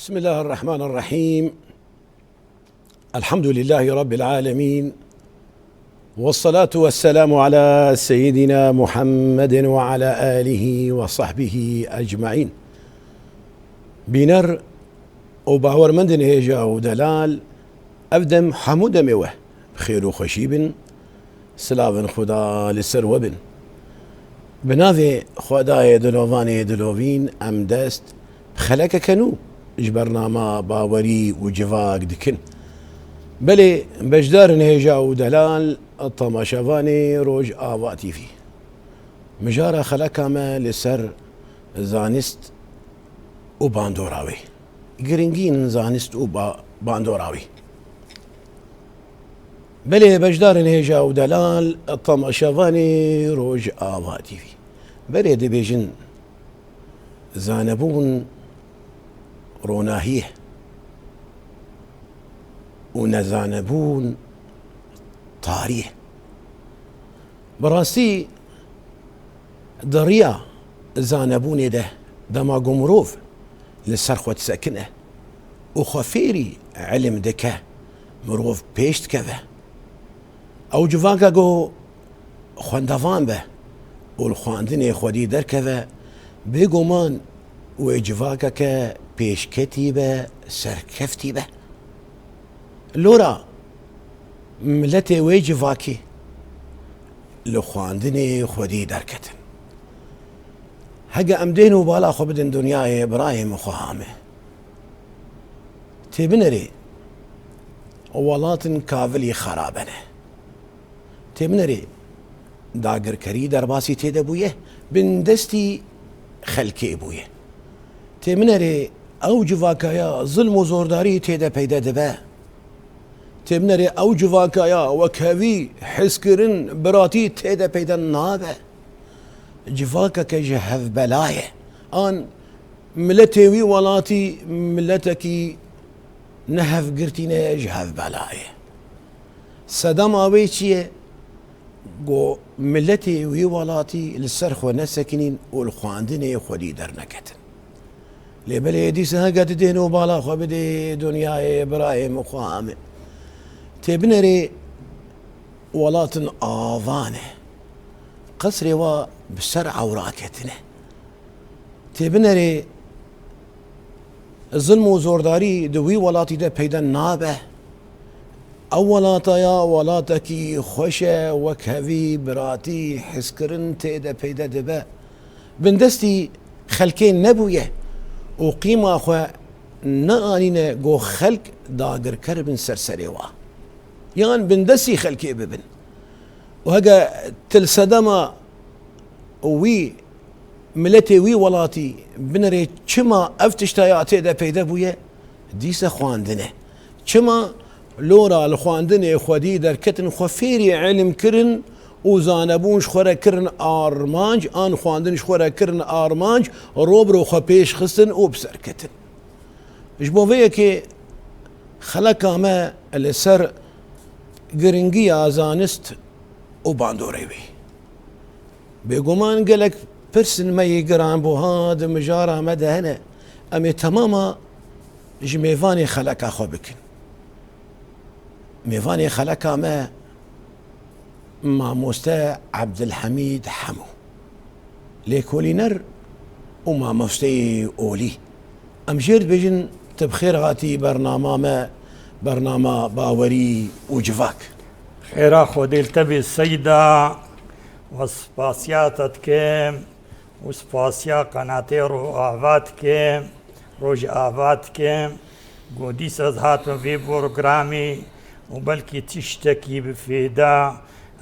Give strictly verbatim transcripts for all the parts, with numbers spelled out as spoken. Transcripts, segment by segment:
بسم الله الرحمن الرحيم. الحمد لله رب العالمين. والصلاة والسلام على سيدنا محمد وعلى آله وصحبه أجمعين. Bîner û bawermendên hêja û delal, ev dem hemû demê we bi xêr û xweşî bin. Silavên Xuda li ser we bin. Bi navê Xwedayê dilovanê dilovîn em dest bi xelekeke nû ji bernama Bawerî û Civak dikin. Belê, beşdarên hêja û delal, temaşevanê Rojava T V. Mijara xeleka me li ser zanist û bandora wê. Giringiyên zanist û ba-, bandora wê. Belê, beşdarên hêja û delal, temaşevanê Rojava T V. Belê, dibêjin, zanebûn ronahî ye û nezanebûn tarî ye. Bi rastî, di riya zanebûnê de, dema ku mirov li ser xwe disekine û xwe fêrî ilim dike, mirov pêş dikeve. Ew civaka ku xwendevan be û li xwendinê xwedî derkeve, bêguman wê civakeke pêşketî be, serkeftî be. Lora miletê wê civakî li xwendinê xwedî derketin. Hege em dên û bala xwe bidin dinyayê, birayê min xweha me. Tê binerê, welatin kavilî xerabe ne. Tê binerê, dagirkerî derbasî tê de bûye, bindestî xelkê bûye. Tê binerê, ew civakaya zilm û zordarî tê de peyde dibe. Tê binerê, ew civakaya wekhevî, hizkirin, biratî tê de peyde nabe. Civakeke ji hev bela ye. An miletê wî welatî miletekî ne hevgirtî ne, ji hev bela ye. Sedema wê çi ye? Ku miletê wî welatî li ser xwe nesekinîn û li xwendinê xwedî derneketin. Lê belê dîsa hege tu dên û bala xwe bidê dinyayê, birayê min, xweha min. Tê binerê, welatin ava ne. Qesrê wa bi ser ewra ketine. Tê binerê, zilm û zordarî di wî welatî de peyda nabe. Ew welata ya welatekî xweş e, wekhevî, biratî, hizkirin tê de peyde dibe. Bindestî xelkê nebûye û qîma xwe neanîne ku xelk dagirker bin ser serê wa. Yan bindestî xelkê bibin. Û hege til sedema wî miletê wî welatî binerê çima ev tişta ya tê de peyde bûye, dîse xwendin e. Çima lora li xwendinê xwedî derketin, xwe fêrî ilim kirin û zanebûn ji xwe re kirin armanc, an xwendin ji xwe re kirin armanc, ro bi ro xwe pêş xistin û bi ser ketin. Ji bo vê yekê xeleka me li ser giringiya zanist û bandorê wî. Bêguman gelek pirsên me yê giranbuha di mijara me de hene. Em ê temama ji mêvanê xeleka xwe bikin. Mêvanê xeleka me Mamoste Ebdilhemîd Hemo, lêkolîner û mamosteyê olî. Em jê re dibêjin, tu bi xêr hatî bernama me, bernama Bawerî û Civak. Xêra Xwedê li te bê Seyda, we spasiya te dikim û spasiya qenatê Rojava dikim, Rojava dikim. Ku dîsa ez hatim vê programê û belkî tiştekî bi fêda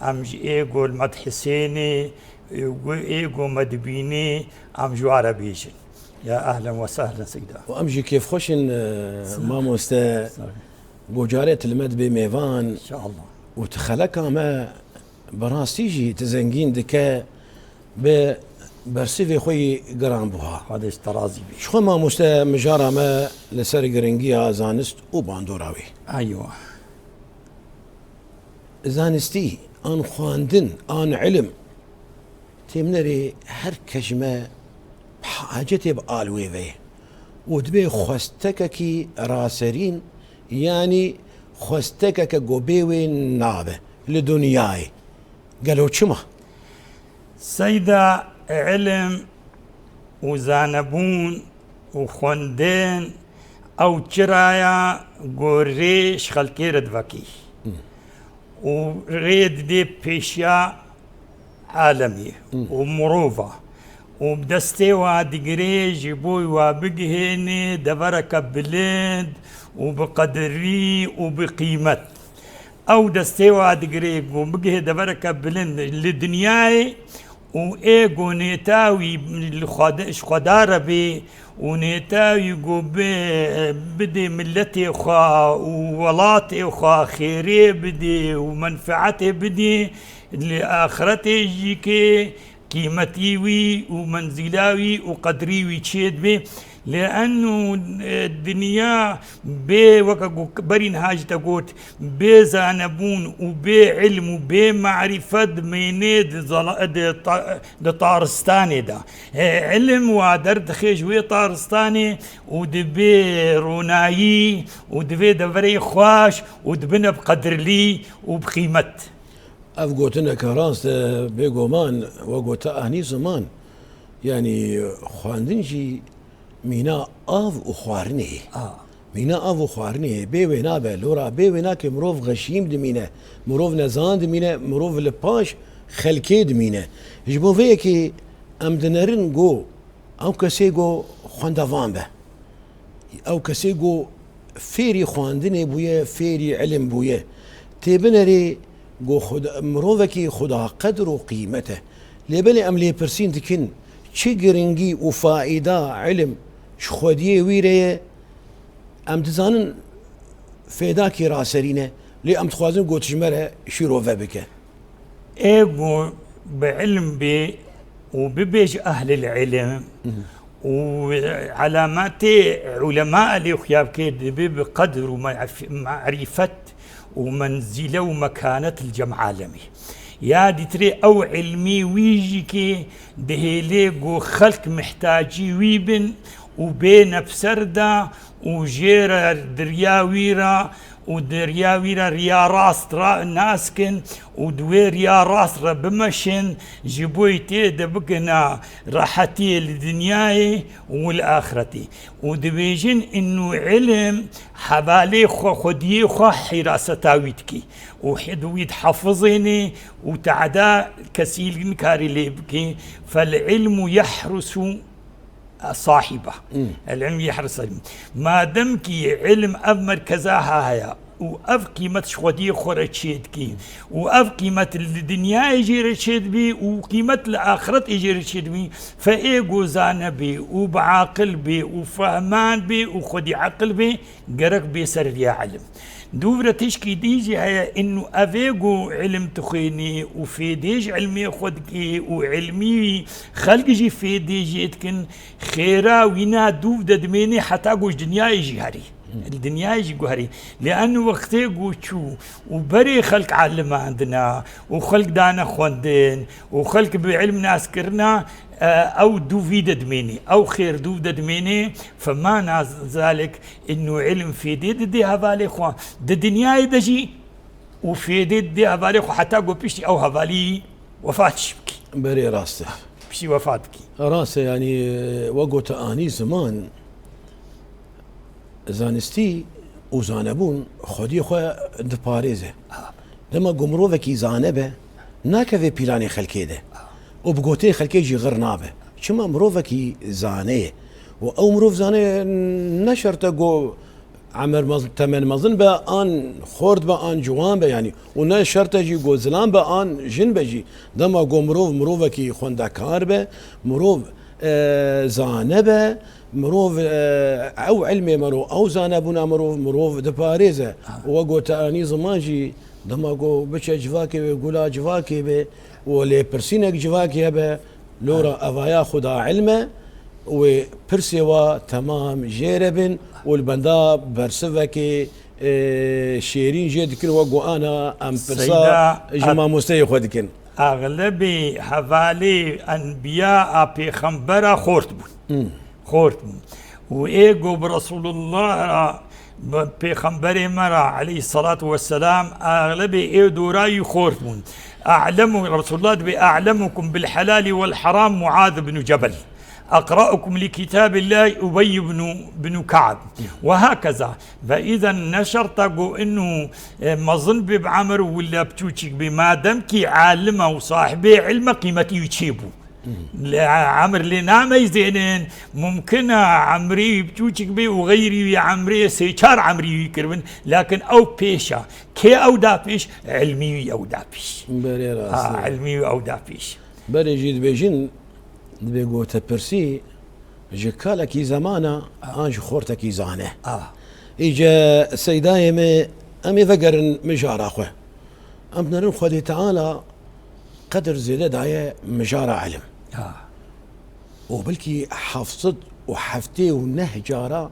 em ji ê ku li me dihesênê, ê ku, ê ku me dibînê, em ji wa re bêjin. Ya ehlen we sehlen Seyda. Û em jî kêfxweş in, e, Sağ ol. Mamoste, Sağ ol. Ku carê tu li me dibê mêvan. İnşallah. Û tu xeleka me bi rastî jî tu zengîn dike bi bersivê xwe yî giranbuha. Xwedê ji te razî be. Ji xwe mamoste mijara me li ser giringiya zanist û bandora wê. Eywa. Zanistî, an xwendin, an ilim, tê binerê her kes ji me bi hacetê bi al wê ve ye. û dibê xwestekekî raserîn, yanî xwestekeke ku bê wê nabe li dinyayê. Gelo çima? Seyda, ilim û zanebûn û xwendin ew çiraya gorê ji xelkê re divekî û rê didê pêşiya alemî û mirova û bi destê wa digirê ji bo wa bigihênê devereke bilind û bi qedirî û bi qîmet. Ew destê wa digirê ku bigihê devereke bilind li dinyayê û ê ku nêta wî li Xweda, ji Xweda re bê û nêta wî ku bi, bidê miletê xwe û welatê xwe xêrê bidê û menfeetê bidê, li axretê jî kê qîmetî wî û menzîla wî û qedrî wî çê dibe. Lê enû, e, dinya bê, weke ku berî niha jî te got, bê zanebûn û bê ilm û bê marîfet dimêne di zala-, di ta-, di taristanê de. E, ilm wa derdixe ji wê taristanê û dibê ronayî û divê deverê xweş û dibine bi qedirlî û bi qîmet. Ev gotineke rast e, bêguman, we gote anî ziman. Yanî xwendin jî mîna av û xwarinê ye. A. Mîna av û xwarinê ye. Bê wê nabe, lora bê wê nake mirov xeşîm dimîne, mirov nezan dimîne, mirov li paş xelkê dimîne. Ji bo vê yekê em dinerin ku ew kesê ku xwendevan be. Ew kesê ku fêrî xwendinê bûye, fêrî ilim bûye. Tê binerê ku Xuda, mirovekî Xuda qedir û qîmet e. Lê belê em lêpirsîn dikin, çi giringî û faîda ilim ji xwediyê wî re ye? Em dizanin fêdakî raserîn e, lê em dixwazin ku tu ji me re şîrove bike. Ê ku bi ilm bê û bibêje ehlil ilm û alametê ulema lê xuya bike, dibê bi qedr û marif-, marîfet û menzîle û mekanet li cem alemî. Ya dîtirê ew ilmî wî jî kê dihêlê ku xelk mihtacî wî bin û bê nefser da û jê re di riya wî re û di riya wî re riya rast ra-, nas kin û di wê riya rast re bimeşin, ji bo tê de bigihna rehetiyê li dinyayê û li axretê. Û dibêjin, înû ilim hevalê xwe, xwediyê xwe hîraseta wî dikî û hid wî dihefizênê û teada kesî nikarî lê bikî. Fel ilmu yehrusu sahiba. Hmm. El ilm yehris. Madem ki ilm ev merkeza ha heye û ev qîmet ji xwediyê xwe re çê dikî û ev qîmet li dinyayê jê re çê dibî û qîmet li axiretê jê re çê dibî, fe ê ku zane bê û bi aqil bê û fehman bê û xwedî aqil bê, gerek bê ser riya ilim. Dûv re tişkî dî jî heye, înû ev ê ku ilim dixwênî û fêdê ji ilmê xwe dikî û ilmî xelk jî fêdê jê dikin, xêra wîna dûv de dimênê heta ku ji dinyayê jî herî. Li dinyayê jî guherî. Lê enû wextê ku çû û berê xelk alimandina û xelk dane xwendin û xelk bi ilm nas kirina, e, ew dûvî de dimênê. Ew xêr dûv de dimênê. Fema na zalik, Înû ilm fêdê didê hevalê xwe di dinyayê de jî û fêdê didê hevalê xwe heta ku piştî ew hevalî wefat jî bikî. Berê rast e. Piştî wefat bikî. Rast e, yanî we gote anî ziman, zanistî û zanebûn xwediyê xwe diparêze. Dema ku mirovekî zane be, nakeve pîlanê xelkê de û bi gotê xelkê jî xir nabe. Çima mirovekî zane ye û ew mirov zane ne şert e ku emer mez-, temen mezin be, an xort be, an ciwan be, yanî û ne şert e jî ku zilam be, an jin be jî. Dema ku mirov mirovekî xwendekar be, mirov, e, zane be, mirov, e, ew ilmê mirov, ew zanebûna mirov, mirov diparêze. Û we gote anî ziman jî, dema ku biçe civakê wê, gula civakê be û lêpirsînek civakê hebe, lora evaya xwe da ilm e, wê pirsê wa temam jê re bin û li benda bersivekê, e, şêrîn jê dikin, we ku ana em pirsa Seyda ji a-, mamosteyê xwe dikin. Axlebê hevalê enbiya a pêxembera xort bûn. Hmm. Xort bûn. û ê go bi Resulullah re, bi Pêxemberê me re aleyhissalatu vesselam, axlebê ê dora wî xort bûn. A'lemu, Resulullah dibê, "A'lemukum bil helali vel haram Muaz ibn Cebel. Eqra'ukum li kitabillahi Ubey ibn, ibn Ka'b." Ve hakeza. Ve izen ne şerta go inu, e, mezin bê bi emir willa piçûçik bê. Madem ki alime û sahibê ilme qîmetî wî çêbû. Lê emir lê nameyzênin, mumkin e emrî wî piçûçik bê û xeyrî wî emrê sê çar emrî wî kiribin. Lakin ew pêş e. Kê ew da pêş? Ilmî wî ew da pêş. Berê rast Ha, e. ilmî wî ew da pêş. Berê jî dibêjin, dibê ku te pirsî ji kalekî zemana an ji xortekî zane. Ah. Îce seydayê me, em ê vegerin mijara xwe. Em dinerin Xwedê Teala qedir zêde daye mijara ilim. Ah. Û belkî heft sed û heftê û neh cara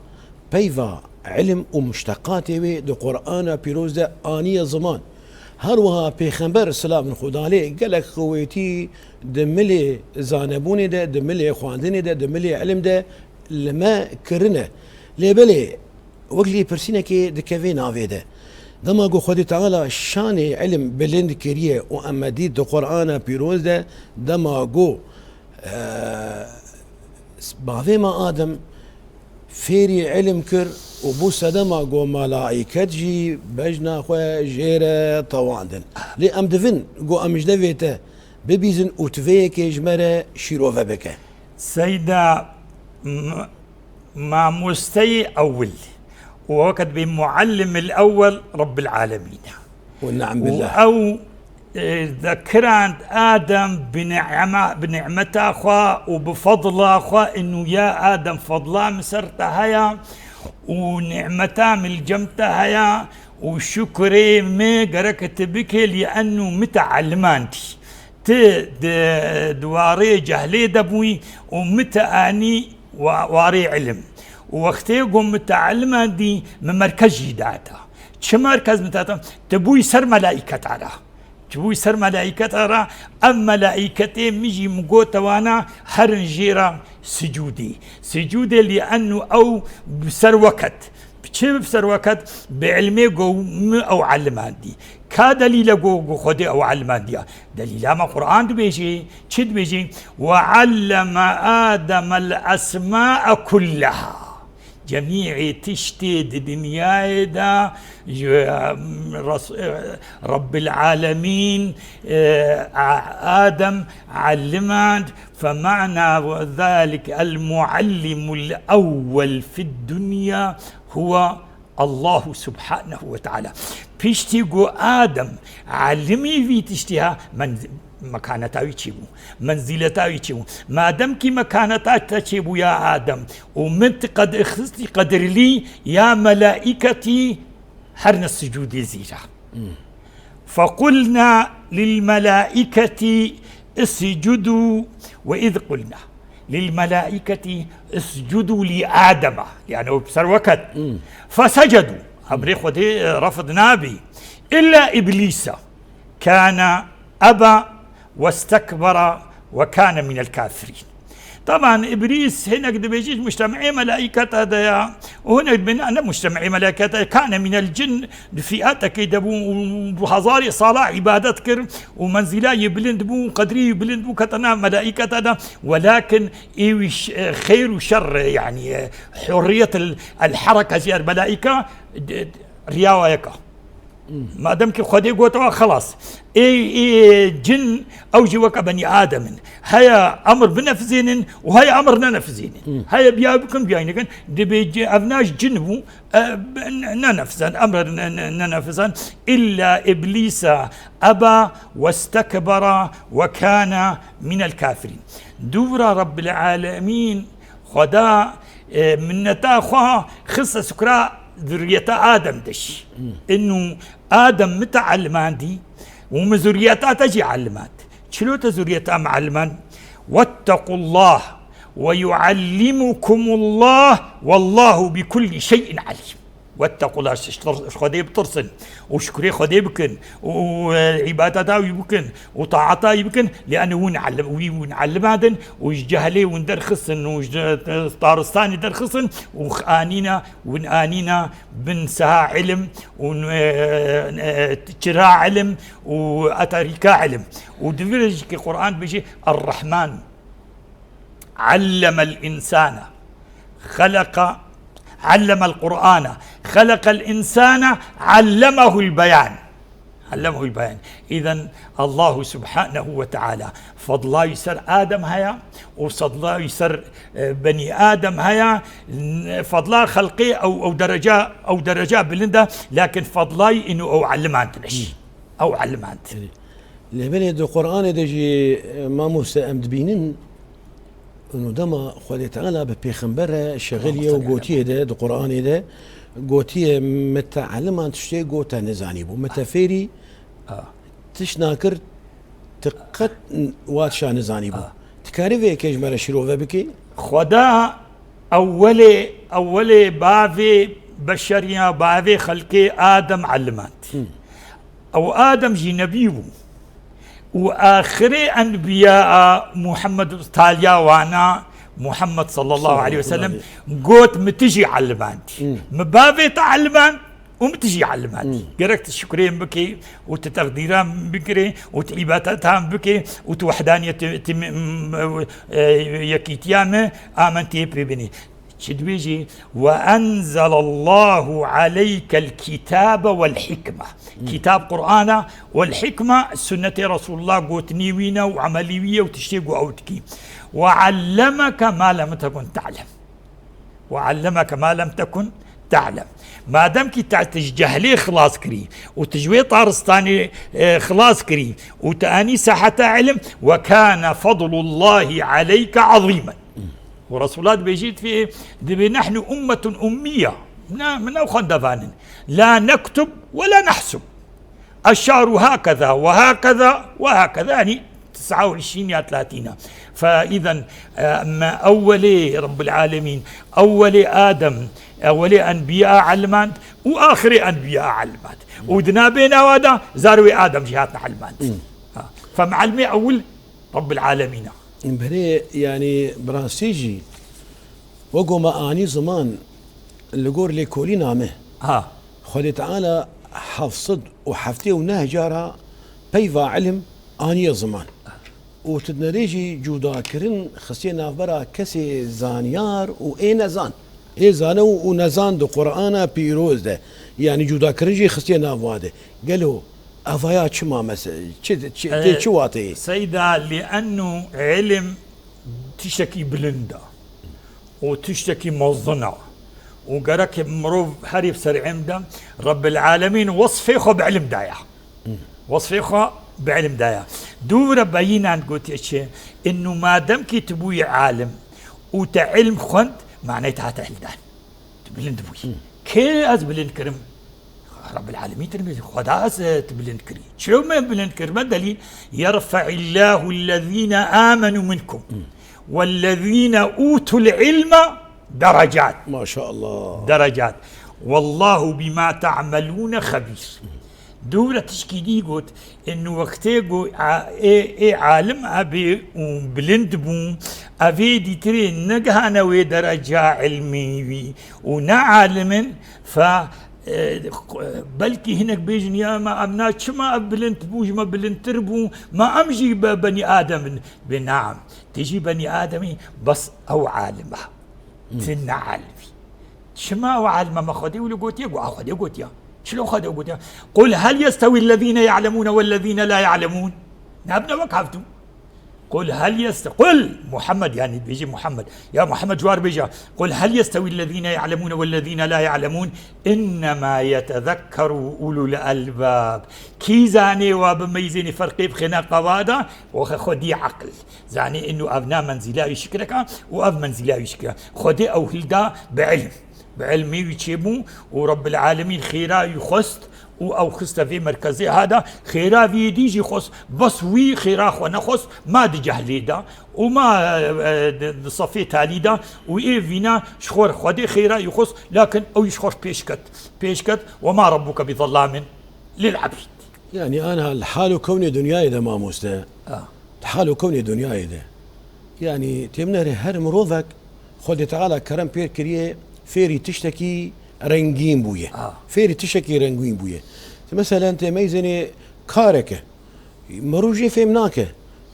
peyva ilim û muşteqatê wê di Qur'ana Pîroz de aniye ziman. Her wiha Pêxember, silavên Xwedê lê, gelek xewêtî di milê zanebûnê de, di milê xwendinê de, di milê ilim de li me kirine. Lê belê, wek lêpirsînekê dikeve navê de. Dema ku Xwedê Teala şanê ilim bilind kiriye û em me dît di Qur'ana Pîroz de, dema ku, e, bavê me Adem fêrî ilim kir û bû sedema ku melaiket jî bejna xwe jê re tewandin. Lê em divin ku em ji devê te bibîzin û tu vê yekê ji me re şîrove bike. Seyda, m-, mamosteyê ewil û wekî dibê muallimil ewel Rabbil Alemîn e. Û ne'em Û billah. ew, e, dekirand Adem bi ni'ema-, bi nimeta xwe û bi fedla xwe, inu ya Adem, fedla min ser te heye û nimeta min li cem te heye û şukurê min gerek tu bikê, lî enu min te elimandî. Ti di, di warê cehlê de bûyî û min te anî wa-, warê ilim. Û wextê ku min te ilim dî, min merkez jî data. Çi merkez min te data? Ti bûyî ser melaîketa re. Ti bûyî ser melaîketa re, ev melaîketê min jî min gote wana, herin jê re sicûdê. Sicûdê lî enu ew bi ser weket. Bi çi bi ser weket? Bi ilmê ku min ew elimandî. Ka delîl e ku, ku Xwedê ew elimandiya? Delîla me Qur'an dibêjê. Çi dibêjê? "Ve alleme Ademel esma'e kulleha." Cemî'ê tiştê di dinyayê de, ji, em, Res-, e, Rabbil Alemîn, e, a-, Adem elimand. Fe ma'na zalik el muallimul ewwel fid dunya huve Allahu Subhanehu ve Teala. Piştî ku Adem elimî vî tiştî ha, men-, mekaneta wî çi bû? Menzîleta wî çi bû? Madem kî mekaneta te çi bû ya Adem û min ti qed-, xistî qedirlî ya melaîketî, herne sicûdê zî re. Fequlna lil melaîketî iscudu ve iz qulna lil melaîketî iscudu li Adema. Yani o ser weket. Fesecedû. Emrê Xwedê, e, refd nabî. İlla İblîsa. Kâne eba westekbera ve kâne minel kafirîn. Taban, Îblîs hinek dibêjî ji mujtemeê melaîketa de ya, û hinek dibên ne mujtemeê melaîketa, kâne minel cin, di fîatekê de bû û bi hezarê sala îbadet kir û menzîla yê bilind bû û qedrî yê bilind bû, kete nav melaîketa de, welakin ê wî ş-, e, xeyr û şer, e, yanî, e, hurriyet el, el hereke jî er melaîka, d-, d-, riya wa yeka. Madem ki Xwedê gote wa, xelas. Ê, ê cin, ew jî weke benî Adem in. Heye emr binefizênin û heye emr nenefizênin. Heye biya bikin, biya nekin. Dibê ci-, ev naş cin bû, e, ne-, nenefizan, emr ne-, ne-, nenefizan. İlla İblîsa eba westekbera ve kâne minel kafirîn. Dûvra Rabbil Alemîn, Xweda, e, minneta xwe xiste sukra zurriyeta Adem de jî. Inu Adem min te elimandî û min zurriyeta te jî elimand. Çilo te zurriyeta min elimand? Vettequllah ve yuallimukumullah, vallahu bi kulli şeyin alim. واتقوا الله, ji Xwedê bitirsin û şukurê Xwedê bikin û, û, e, îbadeta wî bikin û taeta wî bikin, lê enû win elim-, wî win elimandin û ji cehlê win derxistin û ji, e, taristanê derxistin û anîna, win anîna bin seha ilim û, e, e, çira ilim û etarîka ilim. Û di vir jî ki Quran dibêje, Errehman. Allemel insane. Xeleqa, allemel Qur'ane. Xeleqel insane, allemehul beyan. Allemehul beyan. Îzen Allahu Subhanehu ve Teala fedlayî ser Adem heye û fedlayî ser, e, benî Adem heye. N-, fedla xelqê ew, ew dereca, ew dereca bilind e, lakin fedlayî înû ew elimand nîş. Ew elimand. Lê belê di Qur'anê de jî, e, mamoste, em dibînin, û dema Xwedê Teala bi pêxember re şexiliye û gotiye de, di Qur'anê de gotiye, min te eliman tiştê got te nizanîbû. Min te fêrî tişt nakir, ti qet n-, wa tişa nizanîbû. Ti karî vê yekê ji me re şîrove bikî? Xweda ewwelê, ewwelê bavê beşeriya, bavê xelkê Adem elimand. Ew Adem jî nebî bû. Û axirê enbiya Muhammed, taliya wana Muhammed sallallahu aleyhi ve sellem, got, mi tu jî elimandî. Mi bavê te elimand û mi tu jî elimandî. Gerek tu şukrê min bikê û tu teqdîra min bikirê û tu îbadetan bikê û tu wehdaniyet, tu, tu, m-, m-, e, yekîtiya me, a min tê pê binî. Çi dibêjî? "Ve enzelallahu aleykel kitabe vel hikme." Kîtab Qur'ana, vel hikme, sunnetê Resulullah, gotinî wî ne û emelî wî ye û tiştê ku ew dikî. "Ve allemeke ma lem tekun te'lem." "Ve allemeke ma lem tekun te'lem." Madem ki te, te ji cehlê xilas kirî û tu ji wê taristanê, e, xilas kirî û tu anî seheta ilim, "Ve kâne fadlullâhi aleyke azîmen." Û Resulullah dibêjî, dibê, "Nehnu ummetun ummiye." Ne, min ew xwendevan in. "La nektub ve la nehsub. Eşşahru hakeza ve hakeza ve hakeza." Yanî, tes'a û işrîn ya tlatîn e. Fe îzen, e, me ewwelê Rabbul Alemîn, ewwelê Adem, ewwelê enbiya elimand û axirê enbiya elimand. Û di nabêna wa de zarê wê Adem jî hatine elimand. Ha. Fe me elmê ewil Rabbul Alemîn e. Berê, yanî, bi rastî jî, wek ku me anî ziman li gor lêkolîna me, ha, Xwedê Teala heft sed û heftê û neh cara peyva ilim aniye ziman. Û tu dinerê jî cudakirin xistiye navbera kesê zanyar û ê nezan. Ê zane û, û nezan di Qur'ana pîroz de. Yanî cudakirin jî xistiye nav wa de. Gelo evaya çima mese-, çi, çi, tê çi wateyê? Seyda, li ennu ilim tiştekî bilind e û tiştekî mezin e û gerek mirov herî bi ser ilm de, Rebbil Alemîn wesfê xwe bi ilm daye. Wesfê xwe bi ilm daye. Dû re beyînan gotiye çi? Innu madem ki tu bûyî alim û te ilm xwend, manê te hate hildan. Tu bilind bûyî. Kê ez bilind kirim? Rabbil Alemîn, tu Xweda ez, e, tu bilind kirî. Çiro me bilind kir? Me delîl, "Yerfe'illahu ellezîne amenu minkum vellezîne utul ilme derecat." Maşallah. Derecat. "Wallahu bima ta'melune xebîr." Dû re tişkî dî got, Ên wextê ku a-, ê, ê alim ebê û bilind bû, evê dîtirê negihane wê dereca ilmî wî û ne alim in, fe, e, belkî hinek bêjin, "Ya me, em na çima ev bilind bû, ji me bilindtir bû, me em jî be-, benî Adem in." Bê naam, tu jî benî Adem î, bes ew alim e. Ti ne alim î. Çima ew alime me Xwedê wilo gotiye? Got, a Xwedê gotiye. Çilo Xwedê gotiye? "Qul hel yestewî ellezîne ya'lemûne wellezîne la ya'lemûn." Nabine wek hevdû. "Qul hel yeste-, qul, Muhammed, yanî bêjî Muhammed. Ya Muhammed, ji war bêje. Qul hel yestewî ellezîne ya'lemûne wellezîne la ya'lemûn. Innema yetezekkeru ulul elbab." Kî zanê wa bi meyzênî ferqê bixêne qewada, waxe xwedî aqil. Zanî, inu ev na menzîla wî şikreka û ev menzîla wî şikreka. Xwedê ew hilda bi ilm. Bi ilmê wî çêbû û Rabbil Alemîn xêra wî xwest û ew xiste vê merkezê ha de, xêra vî yê dî jî xwest, bes wî xêra xwe nexwest, ma di cehlê de û ma, e, e, di, di sefê talî de û ê vîna ji xwe re Xwedê xêra wî xwest, lakin ew jî ji xwe re pêş ket, pêş ket, "Wema Rabbuke bi zellamin lil abîd." Yani, anha li hal û kewnê dinyayê de, mamoste. Ah. Li hal û kewnê dinyayê de. Yani, têmnere her mirovek Xwedê Teala kerem pê kiriye, fêrî tiştekî rengîn bûye. Ah. Fêrî tiştekî rengîn bûye. Meselen, tê meyzênê kareke. Mirov jê fêm nake.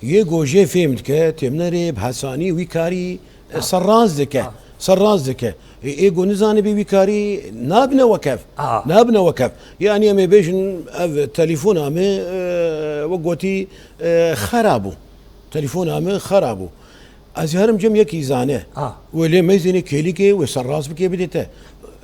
Yê ku jê fêm dike, têmnerê bi hesanî wî karî, e, serraz dike. Serraz dike. Ê, ê ku nizanibe wî karî nabine wek ev. Nabine wek ev. Yani em ê bêjin ev telefona me, e, wek gotî, e, xera bû. Telefona me xera bû. Ez herim cem yekî zane. Wê lê meyzênê kêlîkê wê serraz bike bidê te.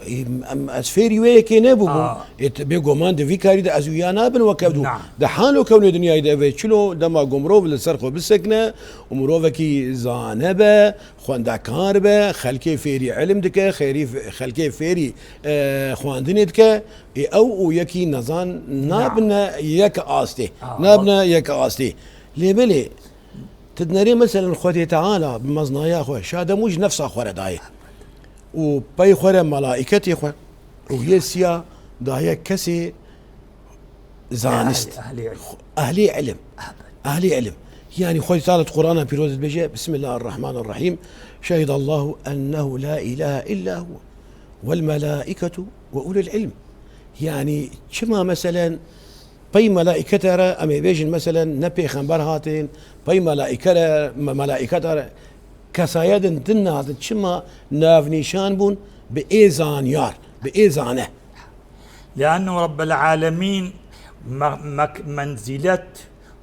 Em, ez fêrî wê yekê nebûbûm. Ê, te bêguman di vî karî de ez û ya nabin wek ev dû. Na. Di hal û kewnê dinyayê de ev ê çilo dema ku mirov li ser xwe bisekine û mirovekî zane be, xwendekar be, xelkê fêrî ilim dike, xêrî, xelkê fêrî, e, xwendinê dike, ê, ew û yekî nezan Na. nabine yek astê. Ah, Nabine yek astê. Lê belê, tu dinerê meselen Xwedê Teala bi meznaya xwe, şademû ji nefsa xwe re daye. Û pey xwe re melaîketê xwe û yê siya daye kesê zanist. Ehlê, ehlê ilm. Ehlê ilm. Ehlê ilm. Yani Xwedê Teala di Qur'ana Pîroz de dibêje, Bismillahirrahmanirrahim. Şehidallahu ennehu la ilahe illa huve. Vel melaiketu ve ulul ilm. Yani çima meselen pey melaîkete re, em ê bêjin meselen ne pêxember hatin, pey melaîke re, me-, melaîkete re, kesayetên din nehatin, çima navnîşan bûn bi ê zanyar, bi ê zane? Liannu Rabbel Alemîn me-, mek-, menzîlet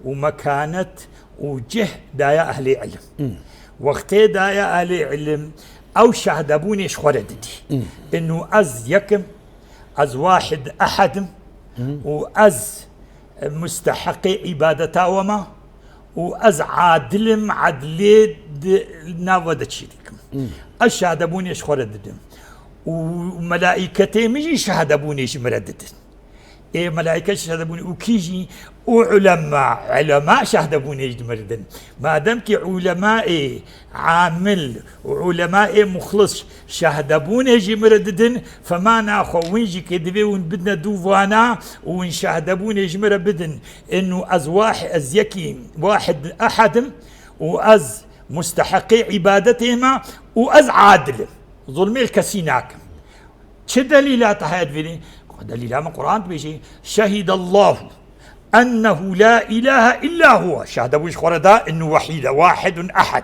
û mekanet û cih daye ehlê ilim. Hmm. Wextê daye ehlê ilim, ew şahdebûnê ji xwe re didî. Hmm. Inu ez yekim, ez wahid ehad im Hmm. û ez musteheqê îbadeta we me û ez adil im, edlê di nav we de çêdikim. Hmm. Ez şahdebûnê ji xwe re didim. Û melaîketê min jî şahdebûnê ji min re didin. Ê melaîke şahdebûnê û kî jî û ulema, ulema şahdebûnê ji min re didin. Madem ki ulemayê amil û ulemayê muxlis şahdebûnê ji min re didin, fema naxwe win jî kê divê win bidine dû vana û win şahdebûnê ji min re bidin. Inu ez wah-, ez yekî wahid ehad im û ez musteheqê îbadetê me û ez adil im. Zulmê li kesî nakim. Çi delîla te heye divêrî? Delîla min Quran dibêje, Şehidallahu ennehu la ilahe illa huve. Şahdebûn ji xwe re da, innu wehîde, wahidun ehad.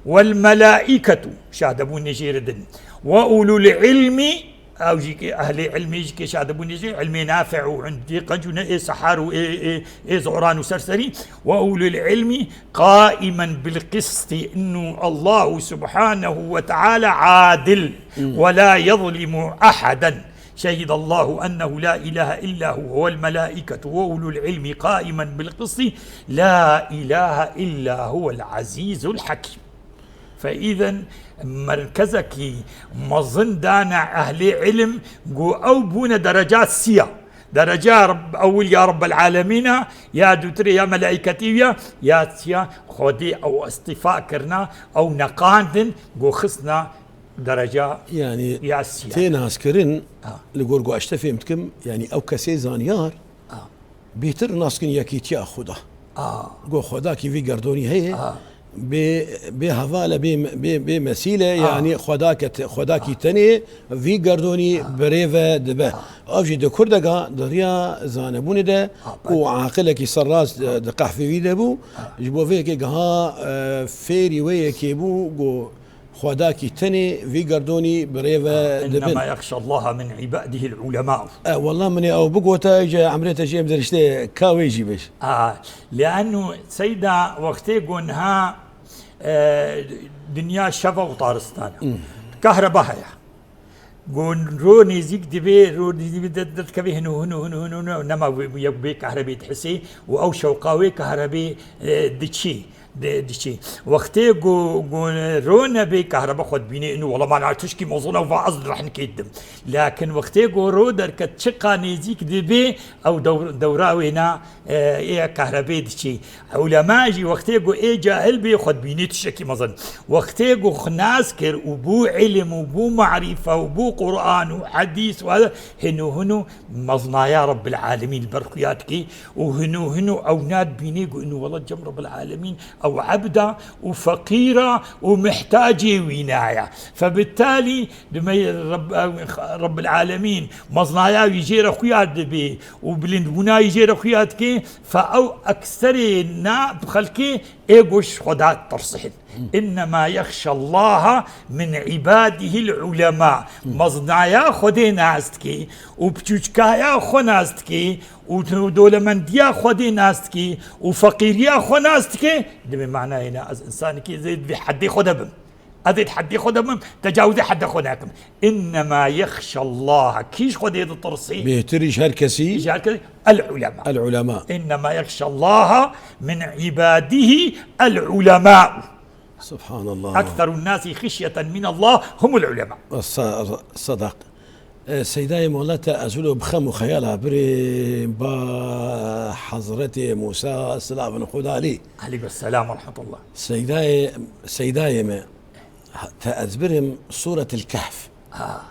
Vel melaîketu, şahdebûnê jê re din. Ve ulul ilmi, ew jî ki ehlê ilmê jî ki şahdebûnê jê, ilmê nafi û indî qenc û ne ê sehar û ê, ê, ê zoran û serserî. Ve ulul ilmi qaimen bil qisti, innu Allahu subhanehu ve teala adil ve la yezlimu ehaden. Şehidallahu ennehu la ilahe illa huve vel melaiketu ve ulul ilmi qaimen bil qisti, la ilahe illa huvel azizul hakim. Fe îzen merkezekî mezin dane ehlê ilim, ku ew bûne dereca siya. Dereca Reb-, ewil ya Rebbel Alemîn e, ya dûtirê ya melaîketî ya, ya siya Xwedê ew îstîfa kirina, ew neqandin, ku xistina dereca Yani ya siya. Tê naskirin Ha. li gor ku ez te fêm dikim, yani ew kesê zanyar Ha. bêtir naskin yekîtiya Xuda. Ha. Ku Xwedakî vî gerdonî heye, Ha. bê, bê heval e, bê, bê, bê mesîl e, Ha. yani Xwedake te-, Xwedakî Ha. tenê vî gerdonî Ha. birêve dibe. Ha. Ev jî di kurdeka di riya zanebûnê de Ha, û belê. aqilekî serrast Ha. di qehfê wî de bû. Ha. Ji bo vê yekê giha, e, fêrî wê yekê bû ku Xwedakî tenê vî gerdonî birêve Ha, dibin. Innema yexşallaha min îbadihil ulemau. E, wela min ê ew bigota, îca emrê te jê em diriştê ka wê jî bêj. A, liannu seyda wextê ku niha, e, dinya şeva û taristan e. Hmm. Kahreba heye. Ku ro nêzîk dibe, ro nêzîk dibe de-, derdikeve hino, hino, hino, hino, hino, nema wê, wê, wê kahrebê dihisê û ew şewqa wê kahrebê, e, diçî. Di-, diçî. Wextê ku, ku rone bê kahrebe xwe dibînê, inu wela mana tişkî mezin ew va ez rehnikê didim. Lakin wextê ku ro derket çiqa nêzîk dibê, ew dew-, dewra wêna, e, ê kahrebê diçî. Ulema jî wextê ku ê cahil bê xwe dibînê tiştekî mezin. Wextê ku xwe nas kir û bû ilim û bû marîfe û bû Quran û hedîs û hinu hinu meznaya Rabbil Alemîn li ber xuya dikê û hinu hinu ew nadibînê ku inu wela cem Rabbil Alemîn ew ebda û feqîra û mihtacê wîna ye. Febittalî dime Rab-, Rabbil Alemîn meznaya wî jê re xuya dibê û bilindbûna wî jê re xuya dikê, fe ew ekserê na bi xelkê ê goş Xweda tirsin. Innema yexşallaha min ibadihil ulema. Meznaya Xwedê nas dikê û piçûçkaya xwe nas dikê û dolemendiya Xwedê nas dikê û feqîriya xwe nas dikê, dibê manayê ne ez însanekî zê di vê heddê xwe de bim. Ez ê di heddê xwe de bim, tecawizê hedda xwe nakim. Innema yexşallaha. Kî ji Xwedê ditirsî? Bêhtir ji her kesî. Ji her kesî. El ulema. El ulema. Innema yexşallaha min ibadihi el ulema. Subhanallah. Ekserun nasi xişyeten min Allah humul ulema. Sa-, sadaq. E, Seydayê Mola te ez wilo bixem û xeyala birê ba Hezretê Musa silavin Xuda lê. Aleykum selam ve rahmetullah. Seydayê, Seydayê me, ha, te ez birim Suretil Kehf. Ha.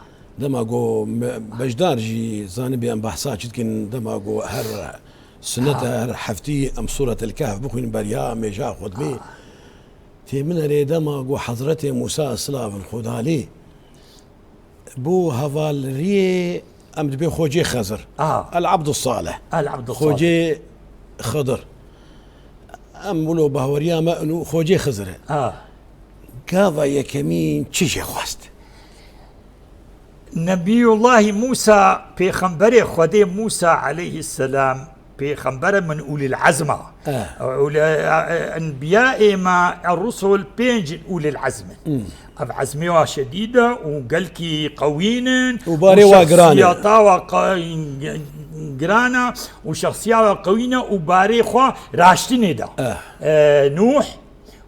Dema go me-, beşdar jî zanibê em behsa çi dikin, dema go her sinet e, her heftî em Suretil Kehf bixwînin beriya mêja xutbê. Ha. Tê min erê dema go Hezretê Musa silavin Xuda lê. Bo hevalriyê em dibê Xocê Xezir. Aha. El Abdus Salih. El Abdus Salih. Xocê Xedir. Em wilo bahweriya me inu Xocê Xizir e. Ha. Gava yekemîn çi jê xwest? Nebiyullahi Musa, pêxemberê Xwedê Musa aleyhisselam, pêxembere min ulil ezma. Eh. Ule-, enbiyayê me, e, rusul pênc ulil ezm in. Hmm. Ev ezmê wa şedîd e û gelkî qewîn in. Û barê wa giran e. Şexsiyata wa qa-, giran e û şexsiya wa qewîn e û barê xwe raştinê de. Eh. E, Nuh,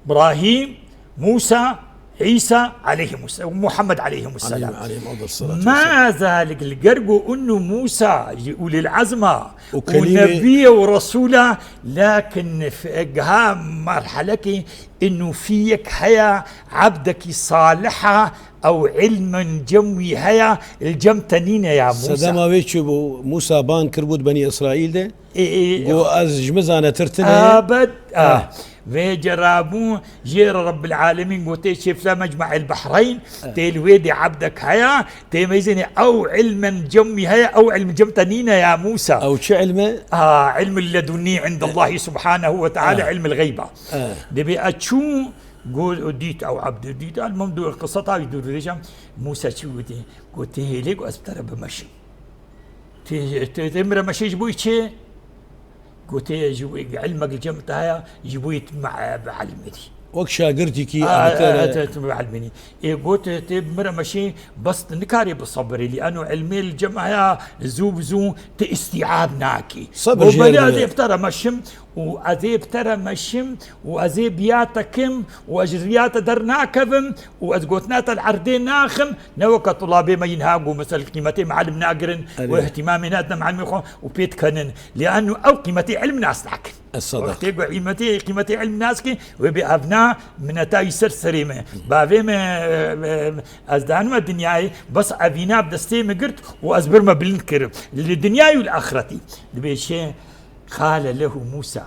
Ibrahîm, Musa, Îsa aleyhimus-, Muhammed aleyhimusselam. Aleyhim, aleyhim afdalus salatu vesselam. Ma zalik li ger ku inu Musa ji ulil ezma û û kelîmê nebiyê û resûla, lakin f-, giha merhelekê inu fiyek heya, ebdekî saliha, ew ilmin cem wî heya, il cem te nîne ya Musa. Sedema wê çi bû? Musa ban kir bû di Benî Îsraîl de? Ê, ê, Go ez ji min zanetir tune. Abed, ah. Eh. Vê cerabû jê re Rabbil Alemîn gotê şêfle Mecmu'el Behreyn, eh, tê li wê dê ebdek heya, tê meyzênê ew ilmen cem wî heye, ew ilm cem te nîne ya Musa. Ew çi ilm e? Ah, ilmul ledunni indallahi subhanehu ve teala, eh, ilmul geyba. Eh. Dibê e çû, go dît ew ebd dît, elmem du qiseta wî dûr dirêjam, Musa çi gotê? Gotê hêlê go ez bi te re bimeşim. Tê, tê, tê min re meşê ji bo çi? Gotê ji bo ilmek li cem te heye, ji bo yê tu me, bielmînî. Wek şagirtîkî, a, a, te re, a, te, tu bielmînî. Ê got, tê bi min re meşê, bes tu nikarî bisebirî, lî eno ilmê li cem heye, zû bi zû tu îstîab nakî. Sebir jê re. Got belê ez ê bi te re meşim, û ez ê bi te re meşim, û ez ê biya te kim, û ez ji riya te dernakevim, û ez gotina te li erdê naxim, ne weke tulabê me yî niha ku, mesel, qîmetê mealim nagirin, erê, û ihtimamê nadine mealimê xwe û pê dikenin. Lê eno ew qîmetê ilm nas nakin. Esedaq. Wextê ku qîmetê, qîmetê ilm nas ke, wê bê evna mineta wî ser serê me. Bavê me, e, e, ez danime dinyayê, bes evîna bi destê me girt û ez birme bilind kirim. Li dinyayê û li axretî. Dibê çi? Qale lehu Musa.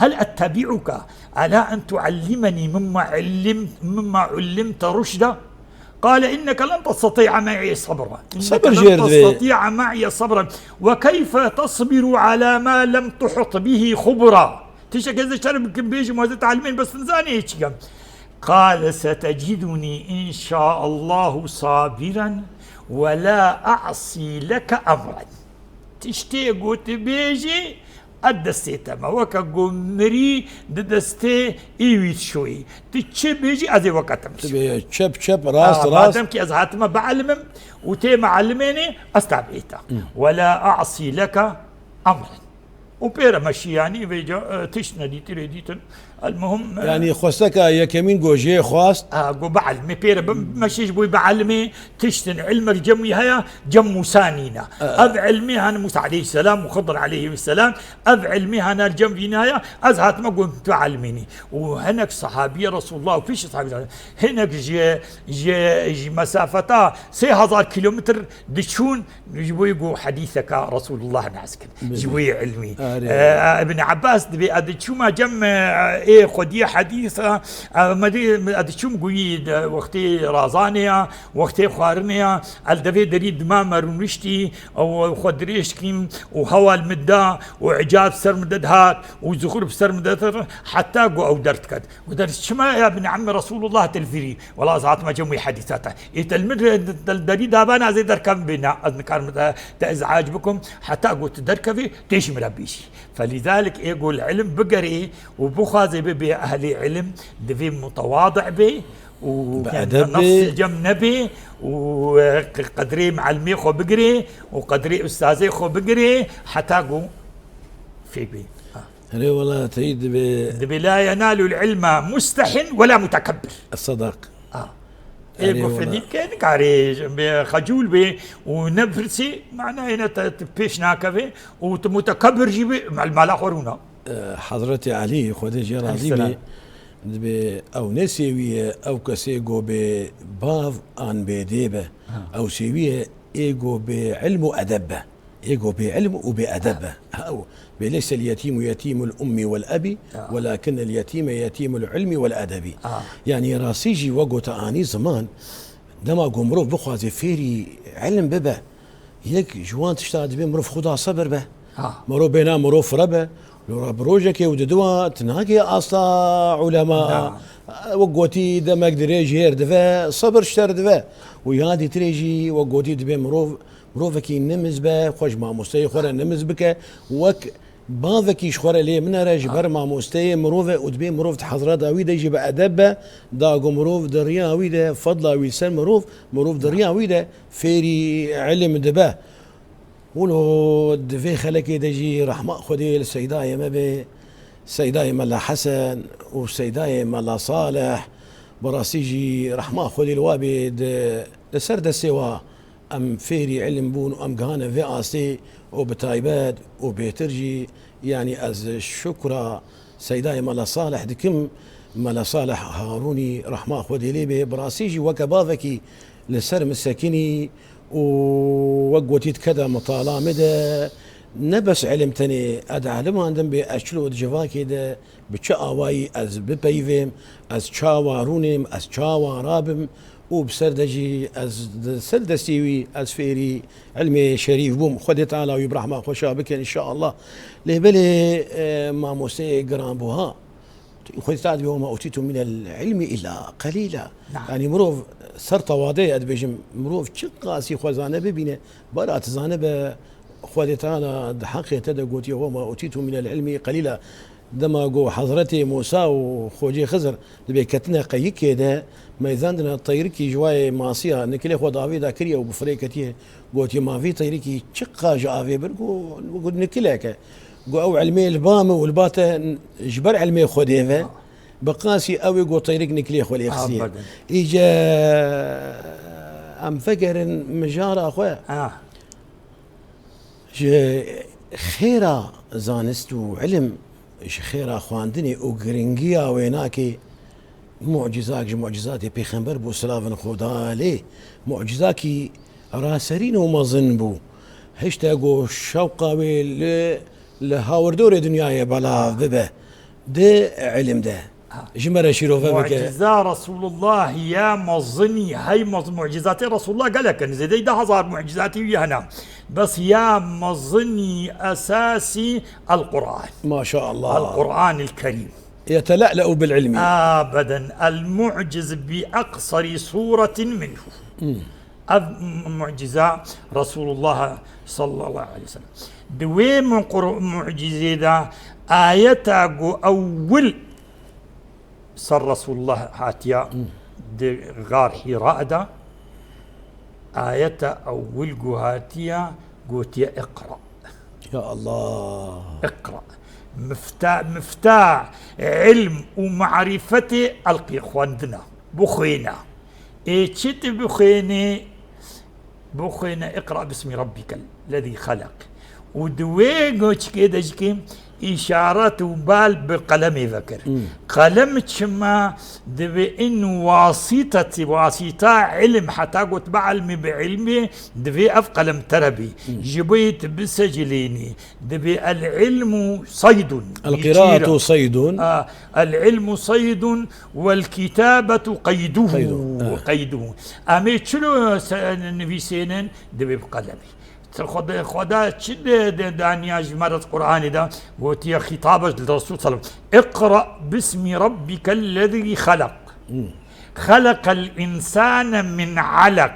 هل أتبعك على أن تعلمني مما علمت، مما علمت رشدا؟ قال إنك لن تستطيع معي صبرا. إنك لن تستطيع معي صبرا. وكيف تصبر على ما لم تحط به خبرا؟ Tiştek ez ê şer bikim bêjim, ez ê te elimên bes nizanî çi kem. قال ستجدني إن شاء الله صابرا ولا أعصي لك أمرا. Tiştê ku tu bêjî, ez destê te me. Weke ku mirî di destê î wî dişoyî. Tu çi bêjî, ez ê weke te bikim. Tu bê çep çep, rast, ha, rast. Madem ki ez hatime bielimim û tê me elimênê, ez tabî te. Hı. Wela a'sî leke emren. Û pê re meşî, yanî vêca, e, tişt nedîtirê dîtin. المهم, e, Yanî xwesteka yekemîn ku jê xwast. Ha, ku bielmê pê re bimeşî, ji bo bielmê tiştin ilmek cem wî heye, cem Mûsa nîne. E. Ev ilmê hene Mûsa aleyhisselam û Xidr aleyhisselam, ev ilmê hene cem vî naya, ez hatime ku tu elmînî. Û hinek sahabiyê Resulullah û pêşî sahabî, hinek ji, ji, ji mesafeta sê hezar kilometr diçûn, ji bo ku hedîseka Resulullah nas kin. Belê. Ji bo ilmî. Arê. E, Ibn Abbas dibê, ez diçûma cem, e, ê xwediyê hedîsa, e, me dî, ez diçûm ku wî de wextê razanê ya, wextê xwarinê ya, ez devê derî dima me rûniştî, ew xwe dirêj kîm û hewa li min da û icab ser min de dihat û zuxur bi ser min de dihat, heta ku ew derdiket. Û der çima ya bin emmî Resulullah telfirî? Wela ez hatime cem wî hedîsata. Ê te li min re, te li derî dabana ez ê derkevim bê. Na, ez nikarim te, te îzac bikim. Heta ku tu derkevî, tê ji min re bêjî. Felîzalik ê ku li ilm bigerê û bixwazê bibê ehlê ilm, divê mutewadi bê û Bi yani edeb bê. Nefsê cem nebê û, e, qedrê meelmê xwe bigirê û qedrê ustazê xwe bigirê heta ku fêk bê. Ha. Erê wela teyî dibê. Dibê la yenalul ilma mustehin wela mutekebbir. Sedak. Ha. Ê Erê wela. Gofedî ke nikarê bê xecûl bê û nepirsî, manayê ne te, te pêş nakeve û tu mutekebbir jî bê, mel-, mala xwe rûna. E, Hezretî Elî, Xwedê jê razî Aleyhisselam. Bê, dibê ew ne sêwî ye, ew kesê go bê bav an bê dê be. Ha. Ew sêwî ye, ê go bê ilm û edeb be. Ê go bê ilm û bê edeb be. Ha. Ew bê leysel yetîmu yetîmul ummi wel ebi, Ha. welakinnel yetîme yetîmul ilmi wel edebi. Ha. Yanî rastî jî we gote anî ziman, dema ku mirov bixwaze fêrî ilm bibe, yek ji wan tişta dibê mirov xwe da sebir be. Ha. Mirov bêna mirov fire be. Lora bi rojekê û di diwa tu nagê asta ulema. Ha. Wek gotî demek dirêj jêr dive, sebir ji te re dive. Û ya dîtirê jî wek gotî dibê mirov, mirovekî nimiz be, xwe ji mamosteyê xwe re nimiz bike. Wek bavekî ji xwe re lê min here, ji Ha. ber mamosteyê mirov e û dibê mirov di hezreta wî de jî bi edeb be, da ku mirov di riya wî de, fedla wî li ser mirov, mirov di riya wî de fêrî ilim dibe. Wilo di vê xelekê de jî rehma Xwedê li Seydayê me be, Seydayê Mela Hesen û Seydayê Mela Salih, bi rastî jî rehma Xwedê li wa bê, di, li ser destê wa em fêrî ilim bûn û em gihane vê astê û bi taybet û bêtir jî, yanî ez şukra Seydayê Mela Salih dikim, Mela Salih Harûnî rehma Xwedê lê bê, bi rastî jî weke bavekî li ser min sekinî û wek gotî dike de mitala min de, ne bes ilim tenê, ez di iliman din bê, ez çilo di civakê de bi çi awayî ez bipeyivêm, ez çawa rûnêm, ez çawa rabim û bi ser de jî ez di ser destê wî ez fêrî ilmê şerîf bûm. Xwedê Teala wî bi rehma xwe şa bike înşallah. Lê belê, e, mamosteyê giranbuha, Xwedî Teala dibê, "Wema utîtum minel ilmi illa qelîla." Naam. Yanî mirov ser tewade ye, dibêjim, mirov çiqasî xwe zane bibîne, bara tu zanibe, Xwedî Teala di heqê te de gotiye, "Wema utîtum minel ilmi qelîla." Dema ku Hezretê Mûsa û Xocê Xizir dibê ketine qeyikê de, meyzandine teyrikî ji wayê masiya nikilê xwe di avê de kiriye û bi firê ketiye, gotiye, "Ma vî teyrikî çiqa ji avê bir?" Got, got, "Nikilek e." Got, "Ew ilmê li ba min û li ba te ji ber ilmê Xwedê ve, bi qasî ew ê got teyrik nikilê xwe lê xistiye." Abadan. Îce em vegerin mijara xwe. Ah. Ji xêra zanist û ilim, ji xêra xwendinê û giringiya wênakê, mucîzak ji mucîzatê pêxember bû, silavin Xweda lê, mucîzakî raserîn û mezin bû. Hişte ku şewqa wê li, li hawirdorê dinyayê belav bibe di ilim de. Ha. Ji me re şîrove bike. Mucîza Resulullah ya mezinî, hey mez-, mucîzatê Resulullah gelek in. Zêdeyî deh hezar mucîzatî wî hene. Bes ya mezinî esasî El-Qur'an. Maşallah. El-Qur'an el-Kerîm. Yetela'le'u bil ilmi. Abadan. El-mu'ciz bi aksari suretin minhu. Hmm. Ev m-, mucîza Resulullah sallallahu aleyhi ve sellem. Di wê muqur-, mucîzê de ayeta ku ewil ser Resulullah hatiya Hmm. di gar Hîra de, ayeta ewil ku hatiya gotiye, "Iqra." Ya Allah. Iqra. Mifta-, mifta ilm û marîfetê elqî xwendina, bixwîne. Ê çi tu bixwînî? Bixwîne "Iqra bismi rabbike lezî xelaq". Û di wê goçikê de jî kî îşaret û bal bi qelemê vekir. Hmm. Qelem çima divê in wasîtetî, wasîta ilm, heta got "bi ilmi bi ilmi", divê ev qelem te re bî. Hmm. Ji bo yê tu bisecilînî. Divê "El-ilmu saydun." El-qiraatu saydun. A, "El-ilmu saydun vel-kitabetu qayduhu." Qayduhu, e. Qayduhu. Em ê çilo se-, nivîsênin, divê bi qelemî. Xweda, Xweda çi de, de, daniya ji me re Qur'anê de, gotiye xîtab e li Resul sallam. "Iqra bismi rabbike lezî xelaq. Hmm. Xeleqel insane min alaq."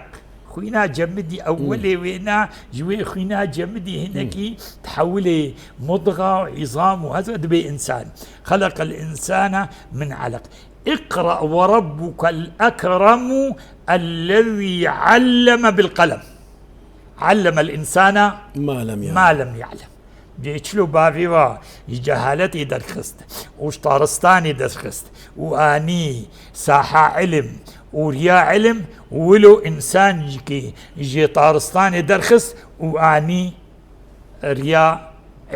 Xwîna cemidî ewwelê Hmm. wêna, ji wê xwîna cemidî hinekî Hmm. tehewilê mudga û îzam û heza dibe însan. "Xeleqel insane min alaq. Iqra ve rabbukel ekremu ellezî alleme bil qelem. Allemel insane Ma lem ya'lem." ma lem ya'lem. Dê çilo bavê wa ji cehaletê derxist û ji taristanê derxist û anî saha ilim û riya ilim, wilo însan jî kî ji taristanê derxist û anî riya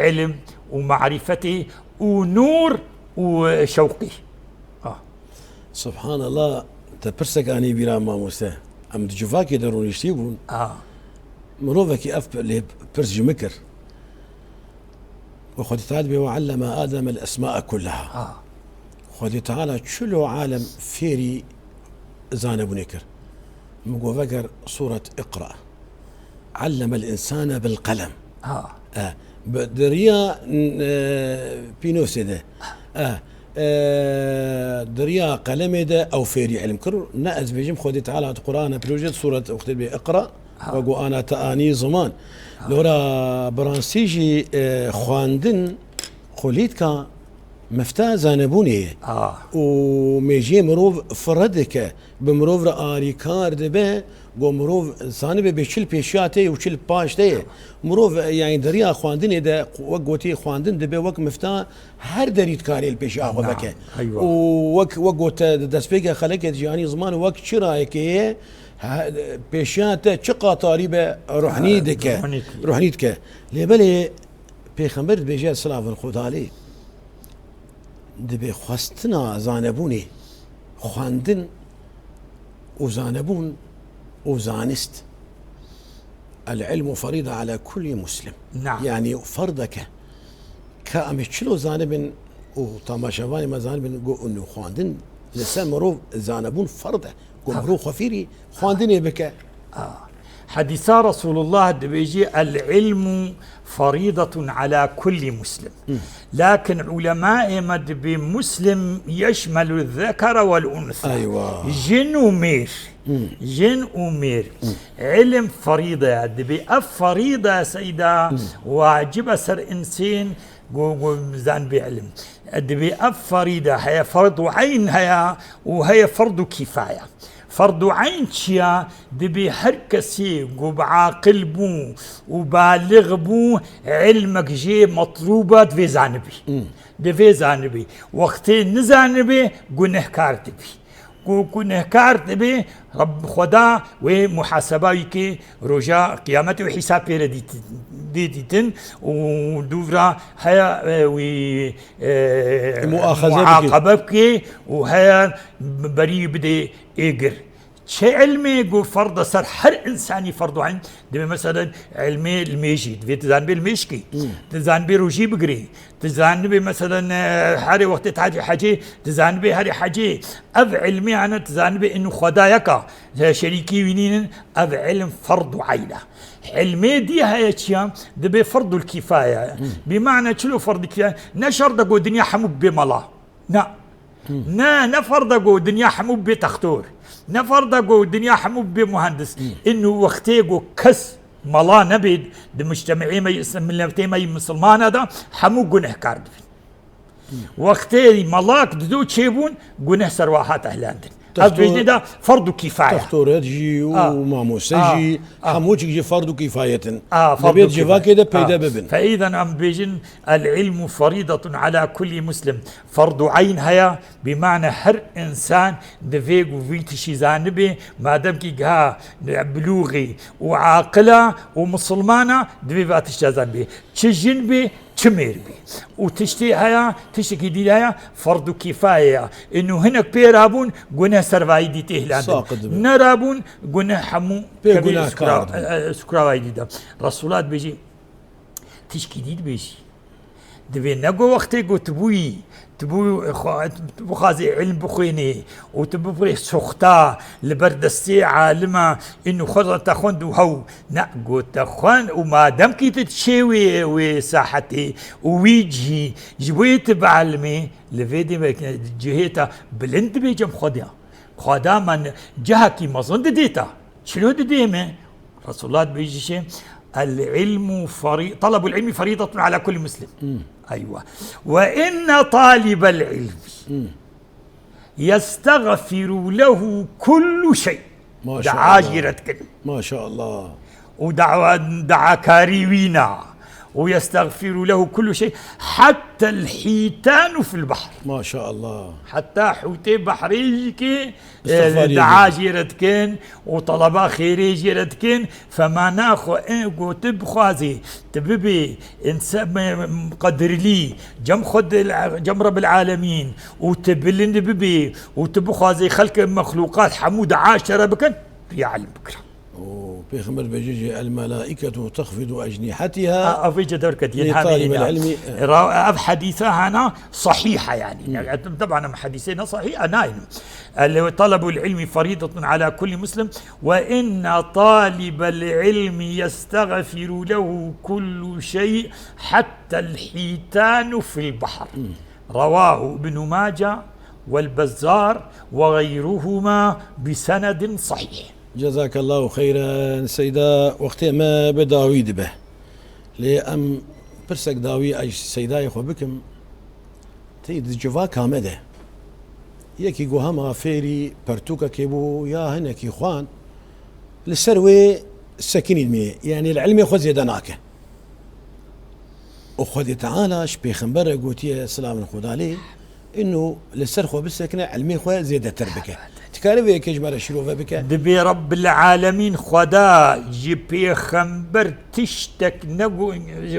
ilim û marîfetê û nûr û şewqî. Ah. Subhanallah, te pirsek anî bîra mamoste. Em di civakê de rûniştî bûn. Ah. Mirovekî ev lê pirs ji min kir. Û Xwedî Teala dibê "Ve alleme Adem el esmae kullaha." Ha. Xwedî Teala çilo alem fêrî zanebûnê kir. Min got veger sûret Iqra. "Alleme el insane bil qelem." Ha. E, bi, di riya, e, pînosê de. E, e, di riya qelemê de ew fêrî ilm kir. Ne ez bêjim, Xwedî Teala di Qur'ana Pîrozê de sûret wextê dibê Iqra. Ha. Ve got ana te anî ziman. Ha. Lora bi rastî jî, e, xwendin xulîtka mifta zanebûnê ye. Ha. Û mêjiyê mirov fireh dike, bi mirov re arîkar dibe, got mirov zanibe bê çil pêşiya te ye û çil paş te ye. Mirov, e, yanî di riya xwendinê de, wek gotî, xwendin dibe wek mifta her derî dikarê li pêşiya xwe Naam. veke. Eywa. Û wek, wek gote, di destpêkê xelekê de jî anî ziman wek çirayekê ye, he, pêşiya te çiqa tarî be, ruhnî Ha, dike, ruhnî dike. ruhnî dike. Lê belê Pêxember dibêje, silavên Xwedê alê, dibê xwestina zanebûnê, xwendin û zanebûn û zanist. "El-ilmu ferîde ala kulli muslim." Naam. Yanî ferdeke. Ka em ê çilo zanibin û temaşevanê me zanibin, got, û xwendin li ser mirov zanebûn ferd e. Got, Ha. mirov xwe fêrî xwendinê bike. Ah. Hedîsa Resulullah dibêjî, "El-ilmu ferîdetun ala kulli muslim." Hmm. Lakin ulemaê me dibê muslim yeşmelu zekere vel unsa. Eywa. Jin û mêr. Hmm. Jin û mêr. Hmm. Ilim ferîde ye. Dibê ev ferîde seyda Hmm. wacib e ser insên go, go zanbê ilim. Dibê ev ferîde heye, ferdu eyn heye û heye ferdu kîfaye. Ferdu eyn çi ya? Dibê her kesê ku bi aqil bû û balix bû, ilmek jê metlûb e, divê zanibî. Hmm. Divê zanibî. Wextê nizanibê, gunehkar dibî. Ku gunehkar dibê, Reb Xweda wê muhaseba wî kê, roja qiyametê wê hîsab pê re dîtin, dê dîtin û dûvra heye, e, wî, e, Muaxeze bike. muaqebe bike û heye berî bidê êgir. Çi ilmê ku ferd e ser her insanî, ferdu eyn, dibê meselen ilmê limêjî, divê tu zanibê limêjkî, Hmm. tu zanibê rojî bigirî, tu zanibê meselen, e, herê wextê tu hecê, hecê, tu zanibê herê hecê. Ev ilmê hene tu zanibê in Xweda yek e, e, şerîkî wî nînin, ev ilm ferdu eyn e. Ilmê dî heye çi ya? Dibê ferdul kîfaye. Hmm. Bi mane çilo ferdul kîfaye? Ne şert e ku dinya hemû bibe mala. Na. Hmm. Ne, ne ferd e ku dinya hemû bibe textor. Ne ferd e ku dinya hemû bibe muhendis. Hmm. Inu wextê ku kes mala nebê di mujtemê me, miletê me yî misilmana de, hemû gunehkar dibin. Hmm. Wextê malak dido çêbûn, guneh ser wa hat ehlandin. Ev bêjnê de ferdu kifaya. Textoret jî û mamoste jî, hemû çik jî ferdu kifayet in. Dibê di civakê de peyde bibin. Fe îzen em bêjin, el-ilmu ferîdetun ala kulli muslim. Ferdu eyn heye, bi mane her insan divê ku vî tişî zanibe, madem kî giha bilûxî û aqila û misilmana, divê va tişta zanibe. Çi jin bê, çi mêr bê. Û tiştê heye, tiştekî dî heye, ferdu kîfaye ya. Ino hinek pê rabûn, guneh ser vayî dî tê hilandin. Saqit dibe. Nerabûn, guneh hemû pê kevê gunehkar sukra-, dibe. E, e, sukra vayî dî de. Resulullah dibêjî, tişkî dî dibêjî. Divê ne go wextê go tu bûyî, tu bû xwe, tu bixwazê ilm bixwênê û tu bibirê soxta li ber destê alima, ino xwe te xwend û hew. Ne, got te xwend û madem kî tu diçê wê, wê sahetê û wî cihî, ji bo yê tu bielmê, li vê dê cihê te bilind dibê cem Xwedê. Xweda me cihekî mezin didê te. Çilo didê me? Resulullah dibêjî şê, "El-ilmu feri-, talabul ilmi feridatun ala kulli muslim." Eywa. "Ve inne talibel ilmi yestagfiru lehu kullu şey." Maşallah. Dua jî re dikin. Maşallah. Û dawa, dawakarî wîna. "Û yestagfiru lehu kullu şey, hatta el-hitanu fil bahr." Maşallah. Heta hûtê behrê jî kê, e, dua jê re dikin û talaba xêrê jê re dikin. Femana xwe, e, go tu bixwazî, tu bibî înse-, me-, qedrlî, cem xwe dil-, cem Rebbil Alemîn û tu bilind bibî û tu bixwazî xelk mexlûqat hemû dua ji te re bikin, riya ilm bikira. Û Pêxember bêjî jî, "El-melaîketu texfidu ecnîhetiha." A, ev vê cedewr ke diyên lê hamî talibel ya. Ilmi, e. Ra-, ev hedîse hana sahîh e yanî. Hmm. Yani, teban em hedîsê ne sahîh e, nayîn. El-, talabul ilmi feridatun ala kulli muslim. "Ve inne talibel ilmi yestagfiru lehu kullu şey, hattel hitanu fil bahr." Hmm. Rewahu Ibnu Mace vel Bezzar ve gayruhuma bi senedin sahîh. Cezakallahu xeyran Seyda, wextê me bi dawî dibe. Lê em pirsek dawî ez ji Seydayê xwe bikim. Tê di civaka me de yekî ku hema fêrî pertûkekê bû ya hinekî xwan, li ser wê sekinî dimîne. Yanî li ilmê xwe zêde nake. Û Xwedê Teala ji Pêxember re gotiye, silavên Xweda lê, ino li ser xwe bisekine, ilmê xwe zêdetir bike. Dikare vê yekê ji me re şîrove bike? Dibê Rebbil Alemîn Xweda ji Pêxember tiştek nego-,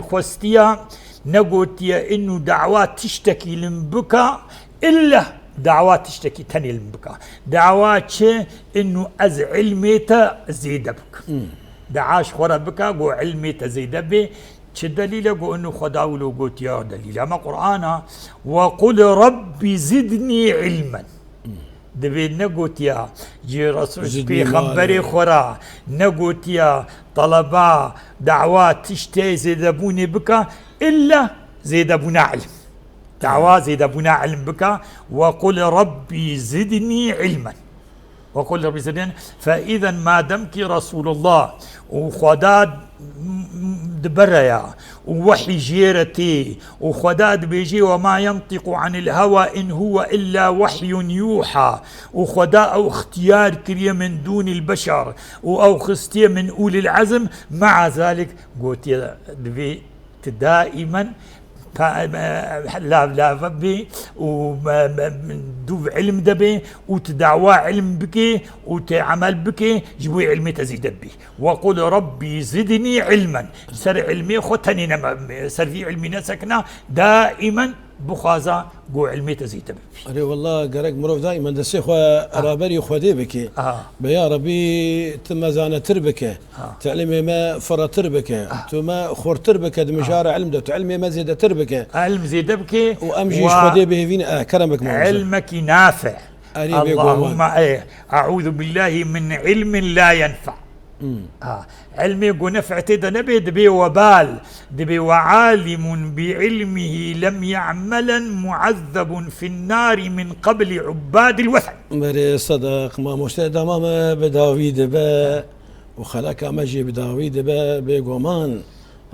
xwestiya, negotiye, ino dawa tiştekî li min bika, illa dawa tiştekî tenê li min bika. Dawa çi? Ino ez ilmê te zêde bikim. Hmm. Dua ji xwe re bike, go ilmê te zêde bê. Çi delîl e? Go ino Xweda wilo gotiya, delîla me Qur'an e. "Ve qul Rabbi zidni ilmen." Divê negotiya ji Resul, ji Zidni pêxemberê male. Xwe re, negotiya taleba, dawa tiştê zêdebûnê bika, illa zêdebûna ilm. Dawa zêdebûna ilm bika, "Ve qul Rabbi zidni ilmen." Ve qul Rabbi zidni. Fe îzen madem kî Resulullah û Xweda m-, m-, di ber re ya û wehî jê re tê û Xweda dibêjê, "Ve ma yentiqu anil hewa in huve illa wehyun yuha." Û Xweda ew ixtiyar kiriye min dûnil beşer û ew xistiye min ulil ezm, mea zalik gotiye divê tu daîmen pa-, me-, lav lav bê û me-, me-, dûv ilm de bê û tu dawa ilm bikê û tu emel bikê, ji bo ilmê te zêde bibî. "Ve qul Rabbî zidnî ilmen." Ser ilmê xwe tenê ne, ser vî ilmî nesekina, daîmen bixwaza ku ilmê te zêde bibî. Erê, wela gerek mirov daîmen destê xwe raberî Xwedê bike. Aha. Be ya Rebî, tu me zanetir bike. Ha. Tu ilmê me firretir bike. Ha. Tu me xurtir bike di mijara ilm de. Tu ilmê me zêdetir bike. Ilm zêde bike. Û em jî ji Xwedê bihêvîn, eh, kerem bike, mamoste. Ilmekî nafi. Erê, bêguman. Allahümme, eh, eûzu billahi min ilmin la yenfe. Hmm. Ha. Ilmê ku nef'ê tê de nebe, dibe webal. Dibe ve alimun bi ilmihi lem ye'melen muazzebun fin nari min qabli ubbadil wesen. Berê sedeq, mamoste, dema me bi dawî dibe û xeleka me jî bi dawî dibe, bêguman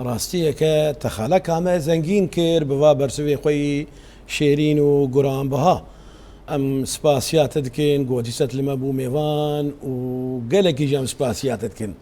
rastiyeke te xeleka me zengîn kir bi va bersivê xwe yî şêrîn û guranbiha. Em spasiya te dikin, ku dîsa tu li me bû mêvan û gelekî jî em spasiya te dikin.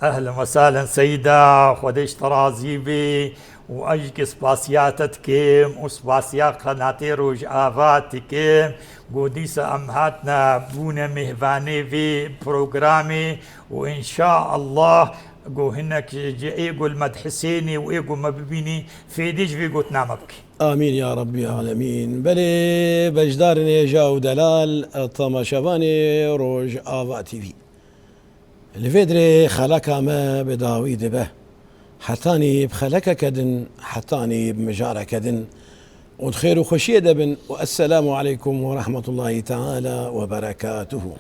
Ehlen ve sahlen Seyda, Xwedê ji te razî bê û ez jî spasiya te dikim û spasiya qenatê Rojava dikim. Ku dîsa em hatine bûne mêvanê vê programê û înşaallah ku hinek ji ê ku li me dihesênî û ê ku me bibînî fêdê ji vê gotina me bike. Amîn ya Rabbî alemîn. Belê beşdarên hêja û delal, temaşevanê Rojava T V. Li vê dirê xeleka me bi dawî dibe. Hetanî bi xelekeke din, hetanî bi mijareke din û di xêr û xweşiyê de bin û esselamu aleykum ve rahmetullahi teala ve berekatuhu.